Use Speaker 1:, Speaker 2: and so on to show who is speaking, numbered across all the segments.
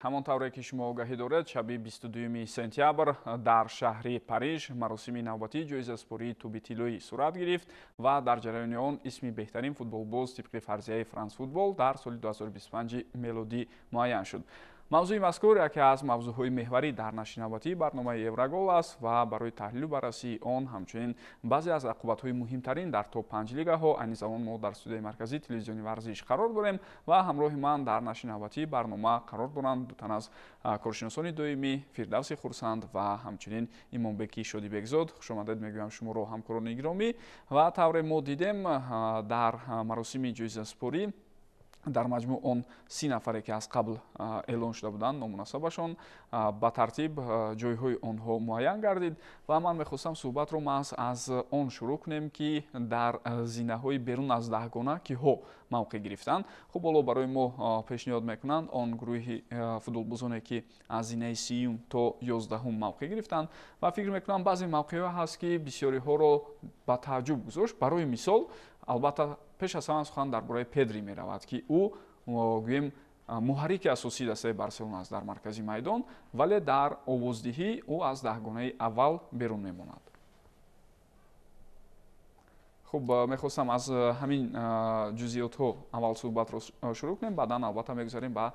Speaker 1: Ҳамон тавре ки шумо огаҳӣ доред, шаби 22 сентябр дар шаҳри Париж маросими навбатии ҷоизаспории тӯби тиллоӣ сурат гирифт ва дар ҷараёни он исми беҳтарин футболбоз тибқи фарзияи Франсфутбол дар соли 2025 мелодӣ муайян шуд. Мавзӯи мазкур яке аз мавзӯъҳои меҳварӣ дар нашри навбатии барномаи Еврогол аст ва барои таҳлилу баррасии он, ҳамчунин баъзе аз рақобатҳои муҳимтарин дар топ 5 лигаҳо, айни замон мо дар студияи марказии телевизиони варзиш қарор дорем ва ҳамроҳи ман дар нашри навбатии барнома қарор доранд ду тан аз коршиносони доимӣ, Фирдавси Хурсанд ва ҳамчунин Имомбеки Шодибекзод. Хушомадед мегӯям шуморо, ҳамкорони гиромӣ. Ва тавре мо дидем, дар маросими ҷоизаспорӣ дар маҷмӯъ он 30 нафаре, ки аз қабл эълон шуда буданд, номунасабашон ба тартиб ҷойҳои онҳо муайян гардид. Ва ман мехостам суҳбатро маҳз аз он шурӯъ кунем, ки дар зинаҳои берун аз даҳгона киҳо мавқеъ гирифтанд. Хуб, ҳоло барои мо пешниҳод мекунанд он гурӯҳи футболбозоне, ки аз зинаи 30-юм то 11-ум мавқеъ гирифтанд. Ва фикр мекунам, баъзе мавқеъҳо ҳаст, ки бисёриҳоро ба тааҷҷуб гузошт. Барои мисол, албатта, пеш аз ҳама сухан дар бораи Педри меравад, ки ӯ, гӯем, муҳаррики асосии дастаи Барселона аст дар маркази майдон, вале дар овоздиҳӣ ӯ аз даҳгонаи аввал берун мемонад. Хуб, мехостам аз ҳамин ҷузъиётҳо аввал суҳбатро шурӯъ кунем, баъдан, албатта, мегузарем ба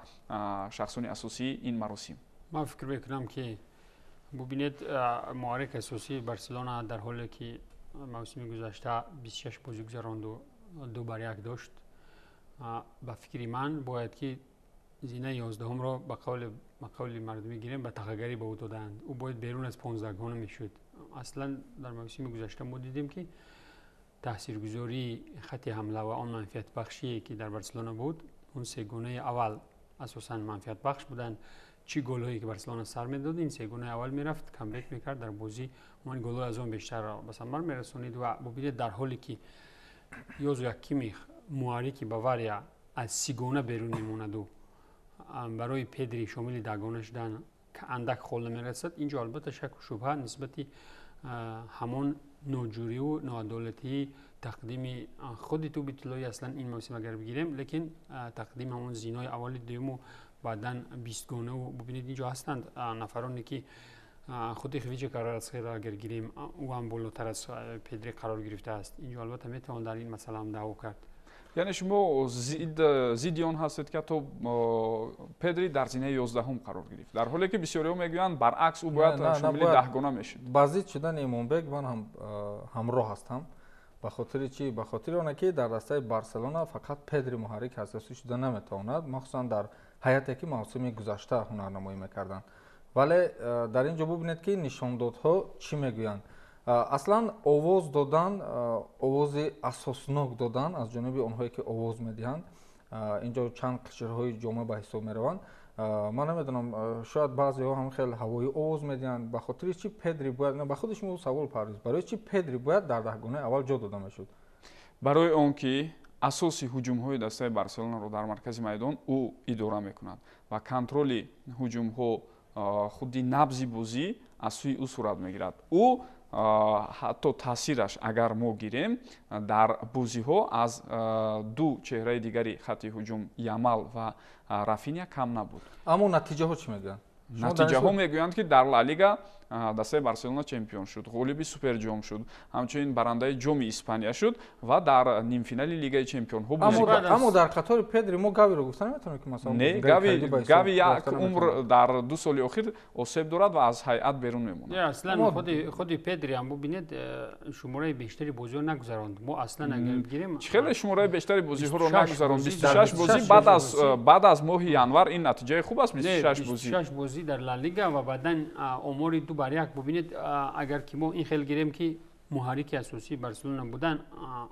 Speaker 1: шахсони асосии ин маросим.
Speaker 2: Ман фикр мекунам, ки бубинед, муҳаррики асосии Барселона дар ҳоле ки мавсими гузашта 26 бозӣ гузаронду 2 бар 1 дошт, ба фикри ман, бояд ки зинаи 11-умро, ба қавли мардумӣ гирем, ба тахагарӣ ба ӯ додаанд. Ӯ бояд берун аз 15-гона мешуд. Аслан дар мавсими гузашта мо дидем, ки таъсиргузории хати ҳамла ва он манфиатбахшие, ки дар Барселона буд, он сегонаи аввал асосан манфиатбахш буданд. Чӣ голҳое ки Барселона сар медод, ин сегонаи аввал мерафт, камбек мекард дар бозӣ, он голҳои аз он бештар ба самар мерасонид. Ва бубинед, дар ҳоле ки Йошуа Кимих, муҳаррики Бавария, аз сигона берун мемонаду барои Педри шомили даҳгона шудан андак хол намерасад, инҷо албатта шаку шубҳа нисбати ҳамон ноҷӯриву ноадолатии тақдими худи тӯби тиллоӣ, аслан ин мавсим агар бигирем, лекин тақдими ҳамон зинои аввали, дуюму баъдан 20-гонаву. Бубинед, инҷо ҳастанд нафароне, ки худи Хвича Кварацхелия агар гирем, ӯ ҳам болотар аз Педри қарор гирифтааст. Инҷо албатта метавон дар ин масъала ҳам даъво кард.
Speaker 1: Яъне шумо зидди он ҳастед, ки ҳатто Педри дар зинаи 11-ум қарор гирифт, дар ҳоле ки бисёриҳо мегӯянд, баръакс, ӯ бояд шомили даҳгона мешуд.
Speaker 3: Ба зид шудани Имомбек ман ҳам ҳамроҳ ҳастам. Ба хотири чӣ? Ба хотири оне ки дар дастаи Барселона фақат Педри муҳаррики асосӣ шуда наметавонад, махсусан дар ҳайате ки мавсими гузашта ҳунарнамоӣ мекарданд. Вале дар ин ҷо бубинед, ки нишондодҳо чӣ мегӯянд. Аслан овоз додан, овози асоснок додан аз ҷониби онҳое, ки овоз медиҳанд, инҷо чанд қишрҳои ҷомеа ба ҳисоб мераванд. Ман намедонам, шояд баъзеҳо ҳам хеле ҳавоӣ овоз медиҳанд. Ба хотири чӣ Педри бояд, ба худи шумо савол, Парвиз, барои чӣ Педри бояд дар даҳгонаи аввал ҷо дода мешуд?
Speaker 1: Барои он ки асоси ҳуҷумҳои дастаи Барселонаро дар маркази майдон ӯ идора мекунад ва контроли ҳуҷумҳо, худи набзи бозӣ аз сӯи ӯ сурат мегирад. Ӯ ҳатто таъсираш, агар мо гирем, дар бозиҳо аз ду чеҳраи дигари хати ҳуҷум, Ямал ва Рафиня, кам набуд.
Speaker 3: Аммо натиҷаҳо чӣ мегӯянд?
Speaker 1: Натиҷаҳо мегӯянд, ки дар Ла Лига дастаи Барселона чемпион шуд, ғолиби суперҷом шуд, ҳамчунин барандаи ҷоми Испания шуд ва дар нимфинали Лигаи чемпионҳо бозӣ кард.
Speaker 3: Аммо дар қатори Педри мо Гавиро гуфта наметавонем, ки масалан
Speaker 1: Не, Гави як умр дар 2 соли охир осеб дорад ва аз ҳайат берун мемонад.
Speaker 2: Аслан худи Педри ҳам, бубинед, шумораи бештари бозиҳо нагузаронд. Мо аслан агар бигирем
Speaker 1: Чӣ хеле шумораи бештари бозиҳоро нагузаронд? 26 бозӣ баъд аз моҳи январ, ин натиҷаи хуб аст, 26 бозӣ.
Speaker 2: 26 бозӣ дар Ла Лига ва баъдан омори 2 бар 1. Бубинед, агар ки мо ин хел гирем, ки муҳаррики асосии Барселона будан,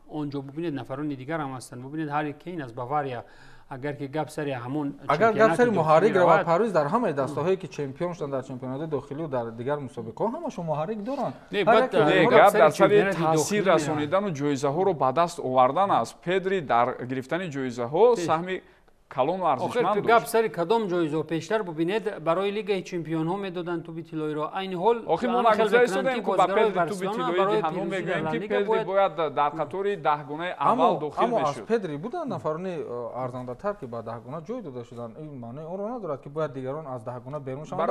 Speaker 2: он ҷо, бубинед, нафарони дигар ҳам ҳастанд. Бубинед, Ҳарри Кейн аз Бавария, агар ки гап сари ҳамон
Speaker 3: Агар гап сари муҳаррик равад, Парвиз, дар ҳамаи дастаҳое, ки чемпион шуданд дар чемпионати дохилию дар дигар мусобиқаҳо, ҳамашон муҳаррик доранд.
Speaker 1: Не, гап дар сари таъсир расонидану ҷоизаҳоро ба даст овардан аст. Педри дар гирифтани ҷоизаҳо саҳми Калону арзишманд.
Speaker 2: Гап сари кадом ҷоизо? Пештар бубинед, барои Лигаи чемпионҳо медоданд туби тиллоиро. Айни ҳол
Speaker 1: охир мо нагуфта истодем, ки ба Педри туби тиллоӣ диҳанд. Мо мегӯем, ки Педри бояд дар қатори даҳгонаи аввал дохил
Speaker 3: мешуд.
Speaker 1: Аз
Speaker 3: Педри буданд нафарони арзандатар, ки ба даҳгона ҷой дода шуданд. Ин маънои онро надорад, ки бояд дигарон аз даҳгона берун шаванд.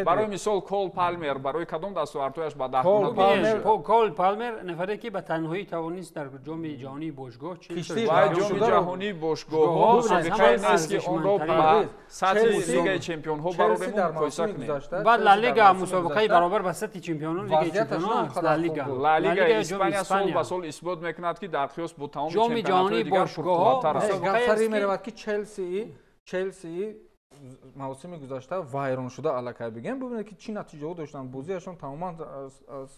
Speaker 1: Барои мисол, Кол Палмер барои кадом дастовардҳояш ба даҳгона?
Speaker 2: Кол Палмер нафаре, ки ба танҳоӣ тавонист дар Ҷоми ҷаҳонии бошгоҳ
Speaker 1: Ҷоми ҷаҳонии бошгоҳҳо мусобиқае нест, ки онро ба сатҳи Лигаи чемпионҳо барорему муқоиса кунем.
Speaker 2: Баъд Ла Лига мусобиқаи баробар ба сатҳи чемпионон, Лигаи чемпионон аст Ла Лига.
Speaker 1: Ла Лигаи Испания сол ба сол исбот мекунад, ки дар қиёс бо тамоми
Speaker 2: Ҷоми ҷаҳонии
Speaker 1: чемпионатҳои дигар
Speaker 2: бошгоҳҳо
Speaker 1: пурқувваттар аст.
Speaker 3: Гап сари меравад, ки Челси мавсими гузашта вайрон шуда аллакай бигем. Бубинед, ки чӣ натиҷаҳо доштанд, бозиашон тамоман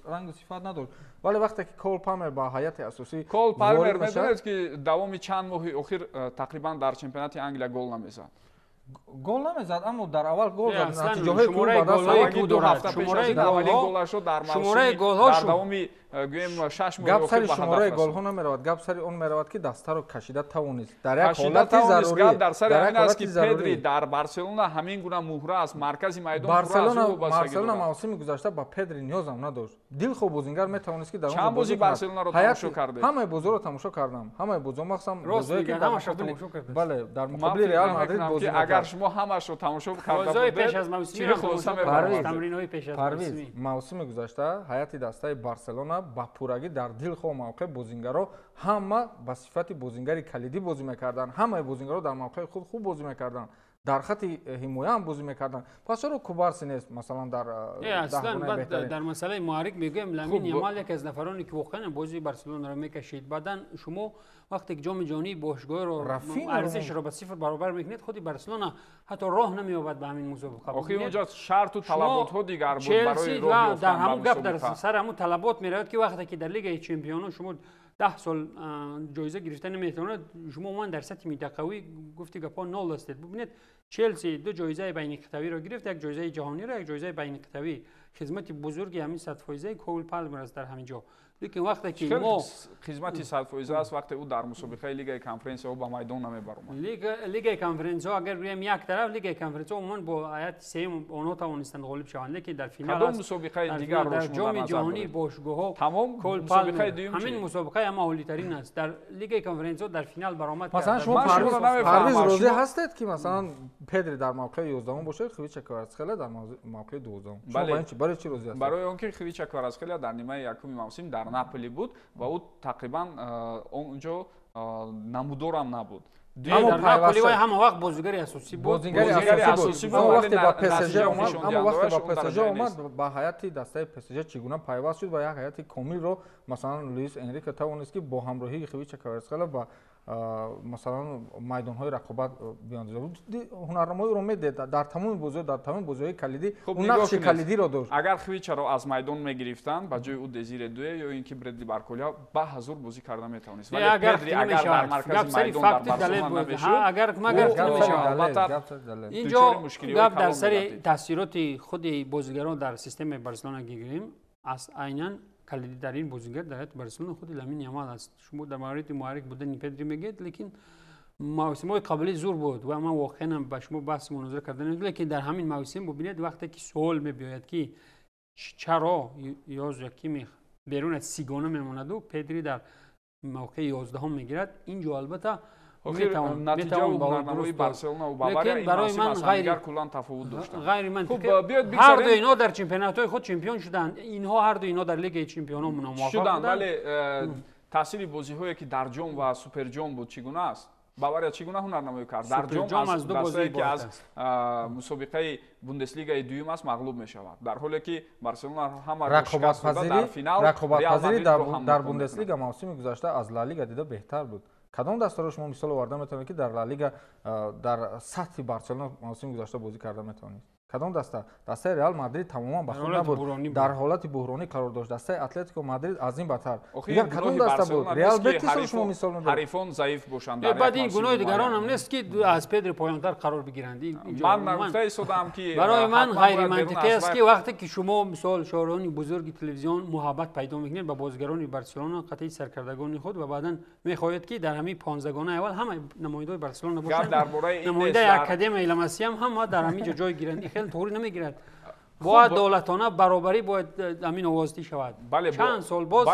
Speaker 3: рангу сифат надошт. Вале вақте ки Кол Палмер ба ҳайати асосӣ
Speaker 1: Кол Палмер, медонед, ки давоми чанд моҳи охир тақрибан дар чемпионати Англия гол намезад.
Speaker 3: Гол намезад, аммо дар аввал гол зад.
Speaker 2: Натиҷаҳои шумораи голҳое ки
Speaker 1: ду ҳафта пеш аз ин аввалин голашро дар мавсими, дар давоми, гӯем, 6 моҳи
Speaker 3: Гап
Speaker 1: охир
Speaker 3: сари
Speaker 1: ба ҳадаф
Speaker 3: шумораи
Speaker 1: расонд.
Speaker 3: голҳо намеравад, гап сари он меравад, ки дастаро кашида тавонист дар як
Speaker 1: Кашида
Speaker 3: ҳолати
Speaker 1: тавонист.
Speaker 3: зарурӣ.
Speaker 1: Гап дар сари
Speaker 3: Дар як
Speaker 1: ҳамин аст, ки
Speaker 3: ҳолати зарурӣ.
Speaker 1: Педри дар Барселона ҳамин гуна муҳра аст, маркази майдон пурра аз
Speaker 3: Барселона
Speaker 1: ӯ вобастагӣ
Speaker 3: Барселона
Speaker 1: дорад.
Speaker 3: мавсими гузашта ба Педри ниёзам надошт. Дилхоҳ бозингар метавонист, ки дар он
Speaker 1: Чанд
Speaker 3: ҷо
Speaker 1: бози
Speaker 3: бозӣ кунад.
Speaker 1: Барселонаро тамошо кардед?
Speaker 3: Ҳамаи бозиро тамошо кардам, ҳамаи бозиҳо, махсусан
Speaker 2: Рост
Speaker 3: бозиҳое, ки
Speaker 2: мегӯяд,
Speaker 3: дар
Speaker 2: ҳамашро тамошо кардааст.
Speaker 3: Бале, дар
Speaker 1: Ман
Speaker 3: муқобили
Speaker 1: фикр
Speaker 3: Реал Мадрид
Speaker 1: мекунам,
Speaker 3: бозӣ
Speaker 1: ки агар
Speaker 3: мекард.
Speaker 1: шумо ҳамашро тамошо карда
Speaker 2: Бозиҳои пеш
Speaker 1: будед,
Speaker 2: аз мавсимиро
Speaker 1: чӣ хулоса
Speaker 2: тамошо кардааст,
Speaker 1: мебаровардед?
Speaker 2: тамринҳои пеш аз
Speaker 3: Парвиз,
Speaker 2: мавсимӣ.
Speaker 3: Мавсими гузашта ҳайати дастаи Барселона ба пуррагӣ дар дилхоҳ мавқеъ бозингаро ҳама ба сифати бозингари калидӣ бозӣ мекарданд. Ҳамаи бозингаро дар мавқеи худ хуб бозӣ мекарданд, дар хати ҳимоя ҳам бозӣ мекарданд. Пас чаро Кубарси нест, масалан, дар
Speaker 2: Аслан
Speaker 3: даҳгонаи
Speaker 2: баъд
Speaker 3: беҳтарин?
Speaker 2: Дар масъалаи муҳаррик мегӯем, Ламин
Speaker 1: Хуб,
Speaker 2: Ямал яке аз нафароне, ки воқеан бозии Барселонаро мекашид. Баъдан шумо вақте ки Ҷоми ҷаҳонии бошгоҳро
Speaker 3: Рафиньяро
Speaker 2: арзишро ба сифр баробар мекунед, худи Барселона ҳатто роҳ намеёбад ба ҳамин мусобиқа.
Speaker 1: Охир
Speaker 2: Бубинед,
Speaker 1: онҷо шарту талаботҳо дигар буд барои
Speaker 2: Челси
Speaker 1: роҳ
Speaker 2: ва
Speaker 1: ёфтан
Speaker 2: дар
Speaker 1: ба
Speaker 2: ҳамун гап дар
Speaker 1: мусобиқа.
Speaker 2: сари ҳамун талабот меравад, ки вақте ки дар Лигаи чемпионон шумо 10 сол ҷоиза гирифта наметавонад, шумо умуман дар сатҳи минтақавӣ, гуфти гапҳо, нол ҳастед. Бубинед, Челси ду ҷоизаи байниқитъавиро гирифт, як ҷоизаи ҷаҳониро, як ҷоизаи байниқитъавӣ. Хизмати бузурги ҳамин садфоизаи Кол Палмер аст дар ҳамин ҷо. Лекин вақте ки
Speaker 1: Хеле
Speaker 2: мо
Speaker 1: хизмати садфоиза аст, вақте ӯ дар мусобиқаи Лигаи конференсияҳо ба майдон намебаромад.
Speaker 2: Лигаи конференсияҳо агар гӯем як тараф, Лигаи конференсияҳо умуман бо ҳайати сеюм онҳо тавонистанд ғолиб шаванд, лекин дар финал
Speaker 1: Кадом
Speaker 2: аст.
Speaker 1: мусобиқаи
Speaker 2: Дар
Speaker 1: дигарро
Speaker 2: дар
Speaker 1: шумо дар
Speaker 2: Ҷоми
Speaker 1: назар
Speaker 2: ҷаҳонии
Speaker 1: доред?
Speaker 2: бошгоҳҳо
Speaker 1: Тамом
Speaker 2: Кол
Speaker 1: мусобиқаи
Speaker 2: Палмер
Speaker 1: дуюм
Speaker 2: ҳамин
Speaker 1: чӣ?
Speaker 2: мусобиқаи ҳама олитарин аст. Дар Лигаи конференсияҳо дар финал баромад
Speaker 3: Масалан,
Speaker 2: кард.
Speaker 3: шумо,
Speaker 1: Ман
Speaker 3: Парвиз,
Speaker 1: шуморо намефаҳмам.
Speaker 3: Парвиз, розӣ ҳастед, ки масалан Педри дар мавқеи 11-ум бошад, Хвича Кварацхелия дар мавқеи 12-ум? Шумо
Speaker 1: Бале.
Speaker 3: ба ин чи, барои чӣ розӣ ҳастед?
Speaker 1: Барои он ки Хвича Кварацхелия дар нимаи якуми мавсим дар Наполи буд ва ӯ тақрибан онҷо намудорам набуд.
Speaker 3: Аммо
Speaker 2: Дар Наполи вай
Speaker 3: пайваста
Speaker 2: ҳама вақт бозигари асосӣ буд.
Speaker 3: Бозингари
Speaker 1: Бозигари
Speaker 3: асосӣ
Speaker 1: асосӣ
Speaker 3: буд,
Speaker 1: буд,
Speaker 3: аммо
Speaker 1: вале
Speaker 3: вақте ба ПСЖ
Speaker 1: натиҷа
Speaker 3: омад,
Speaker 1: нишондиҳандааш
Speaker 3: аммо вақте ба
Speaker 1: он
Speaker 3: ПСЖ
Speaker 1: дараҷае
Speaker 3: омад,
Speaker 1: нест.
Speaker 3: Ба ҳайати дастаи ПСЖ чӣ гуна пайваст шуд ва як ҳайати комилро, масалан, Луис Энрике тавонист, ки бо ҳамроҳии Хвича Кварацхелия ба масалан майдонҳои рақобат биандозад. Ҳунарнамоиро медид дар тамоми бозиҳо, дар тамоми бозиҳои калидӣ
Speaker 1: Хуб,
Speaker 3: ӯ
Speaker 1: нигоҳ
Speaker 3: нақши
Speaker 1: кунед.
Speaker 3: калидиро дошт.
Speaker 1: Агар Хвичаро аз майдон мегирифтанд, ба ҷои ӯ Дезире Дуэ ё ин ки Бредли Баркола ба ҳазур бозӣ карда метавонист.
Speaker 2: Не,
Speaker 1: Вале
Speaker 2: агар
Speaker 1: Педри агар дар
Speaker 2: намешавад.
Speaker 1: маркази
Speaker 2: Гап сари
Speaker 1: майдон дар
Speaker 2: факти далел
Speaker 1: Барселона
Speaker 2: буд.
Speaker 1: намешуд,
Speaker 2: Агар магар
Speaker 1: ӯ,
Speaker 2: намешавад.
Speaker 1: албатта,
Speaker 3: Гап сари далел.
Speaker 2: Инҷо
Speaker 1: дучори мушкилиҳои
Speaker 2: гап дар
Speaker 1: калон
Speaker 2: сари
Speaker 1: мегардид.
Speaker 2: таъсироти худи бозигарон дар системаи Барселона гирем, аз айнан калидитарин бозигар дар ҳайати Барселона худи Ламин Ямал аст. Шумо дар мавриди муҳаррик будани Педри мегӯед, лекин мавсимҳои қаблӣ зур буд ва ман воқеан ба шумо баҳси мунозира карда намекунам, лекин дар ҳамин мавсим бубинед, вақте ки суол мебиёяд, ки чаро Йозуа Кимих берун аз сигона мемонаду Педри дар мавқеи 11-ум мегирад, инҷо албатта
Speaker 1: Охир натиҷаву
Speaker 2: метавон ба он
Speaker 1: ҳунарнамоии
Speaker 2: дуруст дод.
Speaker 1: Барселона ва Бавария
Speaker 2: Лекин
Speaker 1: ин
Speaker 2: барои
Speaker 1: мавсим
Speaker 2: ман
Speaker 1: аз ҳамдигар куллан тафовут доштанд.
Speaker 2: ғайри
Speaker 1: Хуб,
Speaker 2: мантиқӣ.
Speaker 1: биёед
Speaker 2: Ҳар ду
Speaker 1: бигзарем.
Speaker 2: инҳо дар чемпионатҳои худ чемпион шуданд. Инҳо ҳар ду инҳо дар Лигаи чемпионҳо мувофиқ
Speaker 1: Шуданд,
Speaker 2: буданд.
Speaker 1: вале таъсири бозиҳое, ки дар ҷом ва суперҷом буд, чӣ гуна аст? Бавария чӣ гуна ҳунарнамоӣ кард дар ҷом?
Speaker 2: Суперҷом
Speaker 1: аз
Speaker 2: аз ду бозӣ
Speaker 1: дастае, ки
Speaker 2: иборат
Speaker 1: аз
Speaker 2: аст.
Speaker 1: мусобиқаи Бундеслигаи дуюм аст, мағлуб мешавад, дар ҳоле ки Барселона ҳамаро шикаст дода, дар
Speaker 3: Рақобатпазирӣ
Speaker 1: финал Реал
Speaker 3: рақобатпазирӣ дар
Speaker 1: Мадридро ҳам
Speaker 3: дар
Speaker 1: ноком мекунад.
Speaker 3: Бундеслига мавсими гузашта аз Ла Лига дида беҳтар буд. Кадом дастаро шумо мисол оварда метавонед, ки дар Ла Лига дар сатҳи Барселона мавсими гузашта бозӣ карда метавонед? Кадом даста? Дастаи Реал Мадрид тамоман ба худ набуд, дар ҳолати буҳронӣ қарор дошт. Дастаи Атлетико Мадрид аз ин бадтар. Дигар кадом даста буд? Реал Бетисро шумо мисол медоред?
Speaker 1: Ҳарифон заиф бошанд.
Speaker 2: Баъд ин гуноҳи дигарон ҳам нест, ки аз Педри поёнтар қарор бигиранд.
Speaker 1: Ман нагуфта истодаам, ки
Speaker 2: барои ман ғайримантиқӣ аст, ки вақте ки шумо мисол шоирони бузурги телевизион муҳаббат пайдо мекунед ба бозигарони Барселона, қатъи саркардагони худ, ва баъдан мехоҳед, ки дар ҳамин 15-гонаи аввал ҳама намояндаҳои Барселона бошанд, намояндаи Академияи Ламасия ҳам ҳама дар ҳамин ҷо ҷой гиранд. Ин хеле туғри намегирад. Бояд давлатона баробарӣ, бояд ҳамин овоздиҳӣ шавад. Чанд сол боз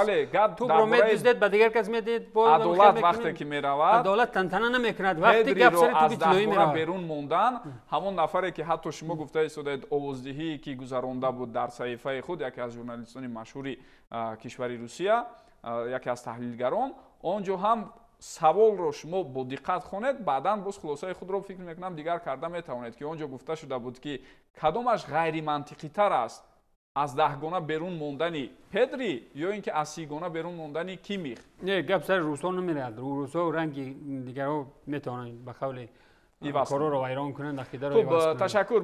Speaker 2: тӯбро медуздед, ба дигар кас медиҳед.
Speaker 1: Адолат вақте ки меравад,
Speaker 2: адолат тантана намекунад. Вақте гап сари тӯби тиллоӣ меравад,
Speaker 1: берун мондан ҳамон нафаре, ки ҳатто шумо гуфта истодаед, овоздиҳие ки гузаронда буд дар саҳифаи худ яке аз журналистони машҳури кишвари Русия, яке аз таҳлилгарон, он ҷо ҳам саволро шумо бо диққат хонед, баъдан боз хулосаи худро, фикр мекунам, дигар карда метавонед, ки он ҷо гуфта шуда буд, ки кадомаш ғайримантиқитар аст: аз 10-гона берун мондани Педри ё ин ки аз 30-гона берун мондани Кимих.
Speaker 2: Не, гап сари русҳо намерад. Русҳо ранги дигарҳо метавонанд ба қавли корҳоро вайрон кунанд, ақидаро иваз кунанд.
Speaker 1: Ташаккур.